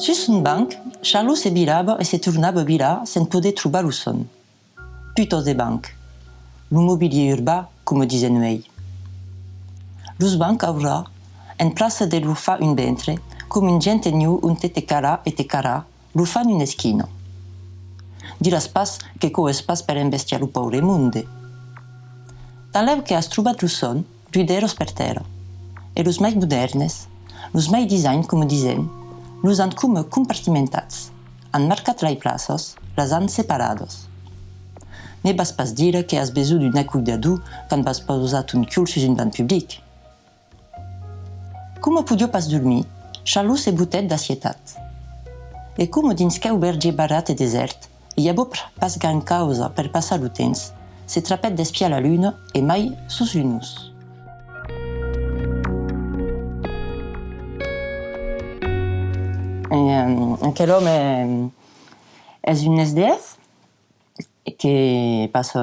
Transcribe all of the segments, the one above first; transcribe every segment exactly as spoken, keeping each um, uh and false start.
Sus son banc, Charlot se virava e se tornava virar sens poder trobar lo sòn. Putas de banc. Lo mobilièr urban, coma disen uèi. Los bancs aura, en plaça de lor far un ventre, coma un gentenhon onte te calar e te calar, lor fan una esquina. Diràs pas que quò es pas per embestiar lo paure monde. Tanlèu que as trobat lo sòn, rudèras per tèrra. E los mai modèrnes, los mai designs, coma disen, los an coma compartimentats, an marcat lai plaças, las an separadas. Ne vas pas dire que as besonh d'un acuidador quand vas pausar ton cul sus un banc public. Coma podiá pas dormir, Charlot se botèt d'assietat. E coma dins queu vergier barrat e desèrt, i aviá pas grand causa per passar lo temps, se trapèt d'espiar la luna e mai sos lunons. E, eh, aquel òme, eh, es un S D F que passa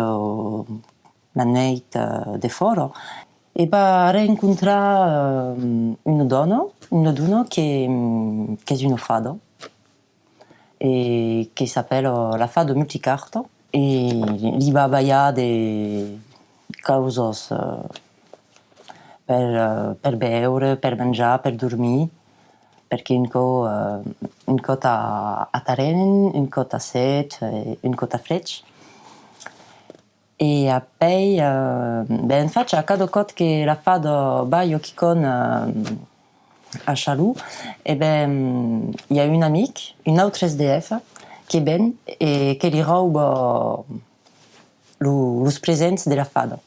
la nèit, eh, defòra e va rencontrar, eh, una dòna, una dòna que, qu'es una fada e que s'apèla la fada multicarta e li va balhar de causas, eh, per, eh, per beure, per manjar, per dormir, perque un còp, eh, un còp a, a tarrent, un còp a sèt, eh, un còp a freg. E apèi, eh, ben, en fach, a cada còp que la fada balha quicòm, eh, a Charlot, e ben, i a un amic, un autre S D F, que ven e que li rauba lo, los presents de la fada.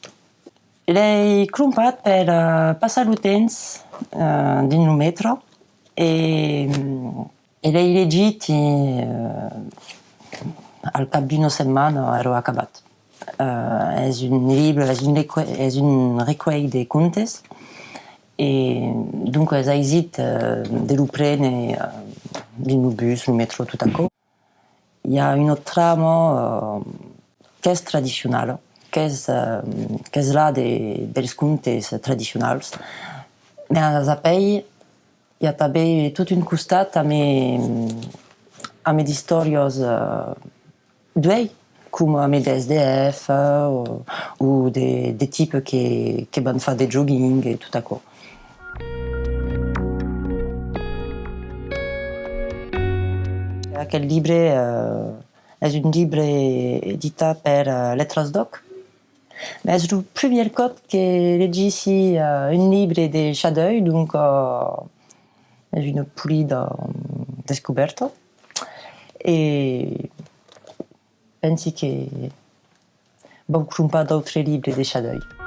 L'ai crompat per, eh, passar lo temps, eh, dins lo metro e, e l'ai legit e, eh, al cap d'una setmana èra acabat. Eh, es un libre, es un recuè-, es un recuèlh de contes e donc es aisit, eh, de lo prene, eh, dins lo bus, lo metro, tot aquò. I a una trama, eh, qu'es tradicionala, qu'es, eh, qu'es la de, dels contes tradicionals, mas apèi i a tanben tot un costat amb, amb d'istòrias, eh, d'uèi, coma amb de S D F, eh, o, o de, de tipes que, que van far de jogging e tot aquò. Aquel libre, eh, es un libre editat per, eh, Letras d'Òc. Es lo primièr còp que legissi, eh, un libre de Chadeuil, donc, eh, es una polida, mm, descobèrta. E pensi que vau crompar d'autres libres de Chadeuil.